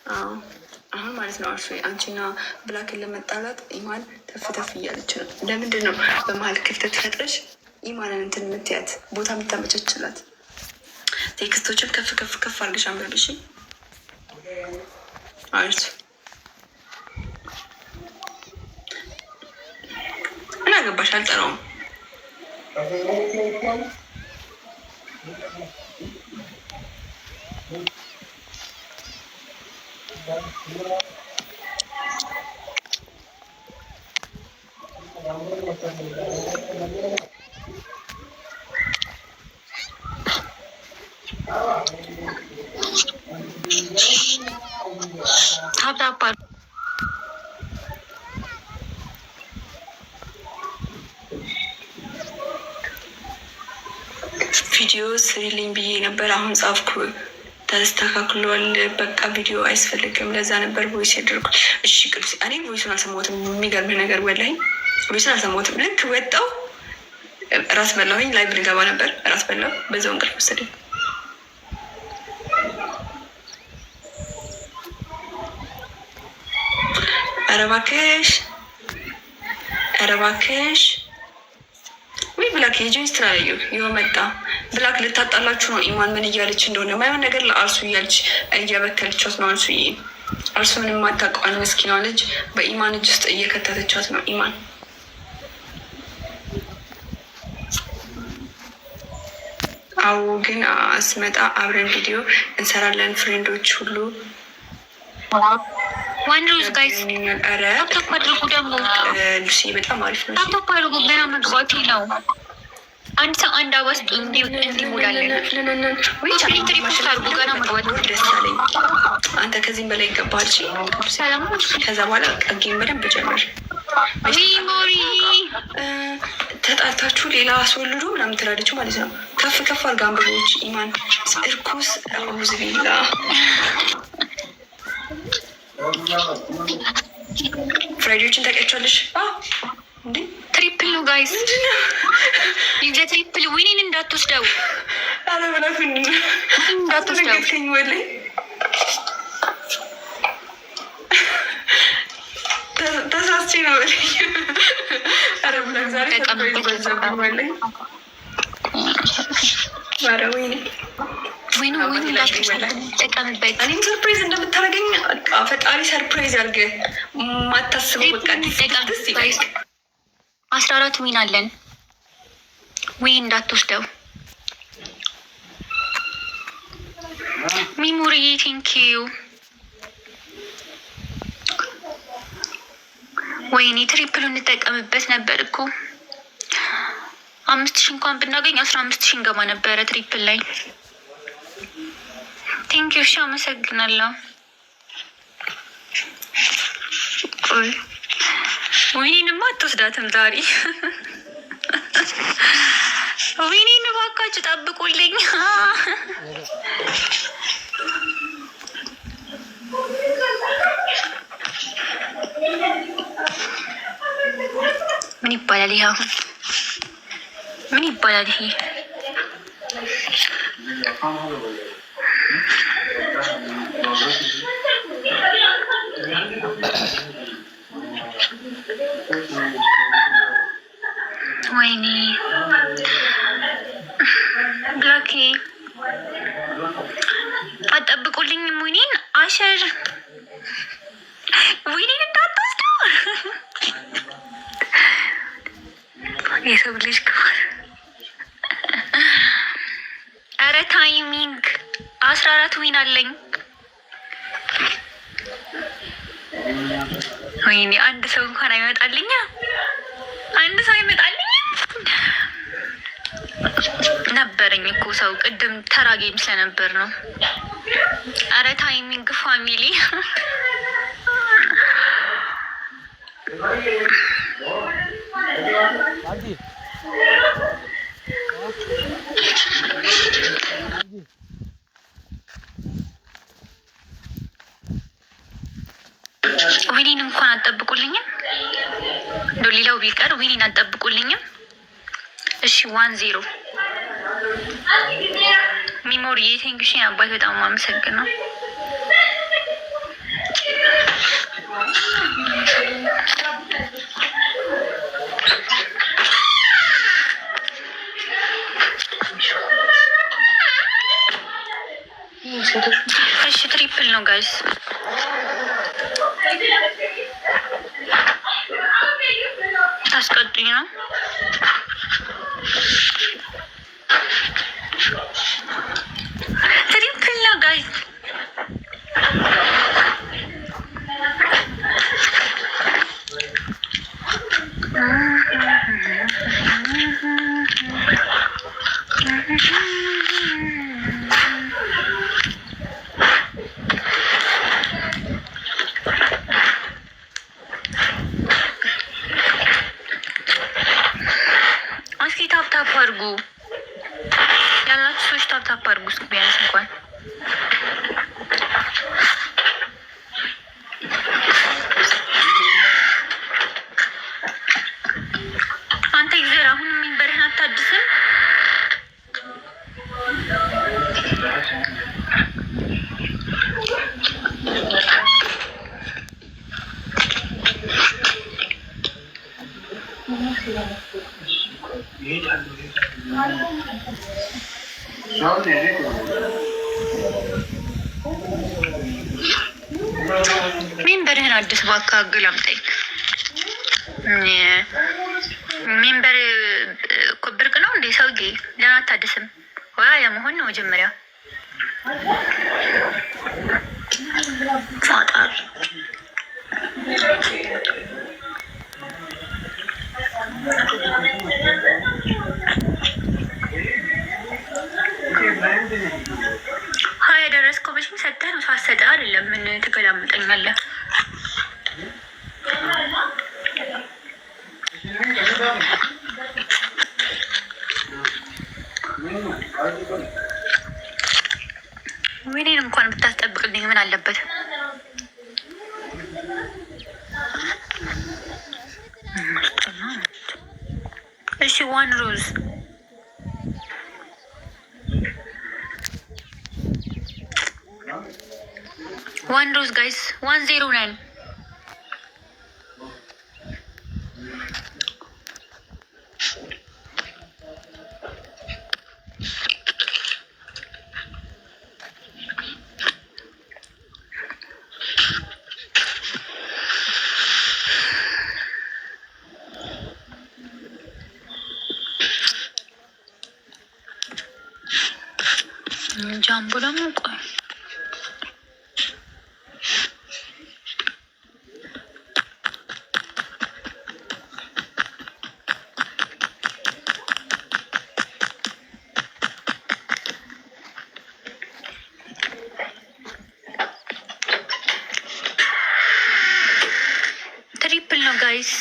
አሁን ማለት ነው አርሶ አንቺና ብላክን ለመጣላት ኢማን ተፍ ተፍ እያለች ነው። ለምንድን ነው በመሀል ክፍተት ፈጥረሽ ኢማንን እንትን የምትያት ቦታ የምታመቻችላት? Text ኦችን ከፍ ከፍ ከፍ አድርገሽ አንብብሽ። አርሱ ምን አገባሽ? አልጠራውም። Tap tap ቪዲዮ ስሪልኝ ብዬ ነበር። አሁን ጻፍኩ፣ ተስተካክሏል። በቃ ቪዲዮ አያስፈልግም። ለዛ ነበር voice ያደርጉት። እሺ ቅዱስ፣ እኔ voice ኡን አልሰማሁትም። የሚገርምህ ነገር ወላሂ voice ኡን አልሰማሁትም። ልክ ወጣው እራት በላሁኝ። Live ልገባ ነበር፣ እራት በላሁ። በዛው እንቅልፍ ወሰደኝ። ኧረ እባክሽ፣ ኧረ እባክሽ ወይ ብላክ የጆይን ስትላለዩ ይኸው መጣ። ብላክ ልታጣላችሁ ነው። ኢማን ምን እያለች እንደሆነ ማይሆን ነገር ለአርሱ እያለች እያበከለቻት ነው። አርሱ አርሱ ምንም የማታውቀዋን መስኪኗ ልጅ በኢማን እጅ ውስጥ እየከተተቻት ነው። ኢማን አዎ፣ ግን አስመጣ አብረን ቪዲዮ እንሰራለን። Friend ኦች ሁሉ One rose guys፣ tap tap አድርጉ። ደግሞ ሉሲ በጣም አሪፍ ነው። Tap tap አድርጉ። ገና መግባቴ ነው። አንድ ሰው አንድ አበባ ስጡ እንዲሞላለን። Repost አድርጉ። ገና መግባቴ ደስ አለኝ። አንተ ከዚህም በላይ ይገባል። ከዛ በኋላ game በደንብ ጀምር። Memory ተጣልታችሁ ሌላ አስወልዱ ምናምን ትላለች ማለት ነው። ከፍ ከፍ አድርጋ አንብቦች ኢማን እርኩስ አውዝ ቢላ ፍራይዴዎችን ታውቂያቸዋለሽ እንዴ? Triple ነው guys፣ ይዘ triple win ን እንዳትወስደው እንዳትወስደው። ተሳስቼ ነው በለኝ። ኧረ ብላክ ዛሬ በለኝ። ኧረ ወይኔ Win ኡ win ጠቀምበት። እኔም surprise እንደምታደርገኝ ፈጣሪ surprise ያድርግህ። ማታስበው በቃ ደስ 14 win አለን። Win እንዳትወስደው። Memory thank you። ወይኔ triple ኡ እንጠቀምበት ነበር እኮ 5,000 እንኳን ብናገኝ 15,000 እንገባ ነበረ triple ላይ። Thank you። እሺ አመሰግናለሁ። ቆይ ወይኔንማ አትወስዳትም ዛሬ። ወይኔን እባካችሁ ጠብቁልኝ። ምን ይባላል ይሄ አሁን? ምን ይባላል ይሄ? ወይኔ ብላኬ አጠብቁልኝም። ወይኔን አሸር ወይኔን እንዳትወስደው የሰው ልጅ ክፋት። ኧረ timing 14 win አለኝ። ወይኔ አንድ ሰው እንኳን አይመጣልኛ፣ አንድ ሰው አይመጣልኝ ነበረኝ እኮ ሰው ቅድም ተራ game ስለነበር ነው። አረ timing family Win ኤን እንኳን አትጠብቁልኝም። እንደው ሌላው ቢቀር win ኤን አትጠብቁልኝም። እሺ 1-0 Memory የ thank you አባት በጣም አመሰግነው። እሺ triple ነው guys። ታስቀጡኝ ነው። Triple ነው guys። እስኪ tap tap አድርጉ ያላችሁ ሰዎች tap tap አድርጉ እስኪ ቢያንስ እንኳን። አንተ user አሁን member ህን አታድስም? Member ህን አድስ እባክህ፣ አገላምጠኝ። Member እኮ ብርቅ ነው እንዴ ሰውዬ? ለምን አታድስም? ወይ ለመሆን ነው መጀመሪያ ፋጣሪ። ሀያ የደረስከው መቼም ሰተህ ነው፣ ሳትሰጠህ አይደለም። ምን ትገላምጠኛለህ? ወይኔን እንኳን ብታስጠብቅልኝ ምን አለበት? እሺ one rose፣ one rose guys፣ 1-0 9። ጃምቦ ደግሞ ቆይ፣ Triple ነው guys።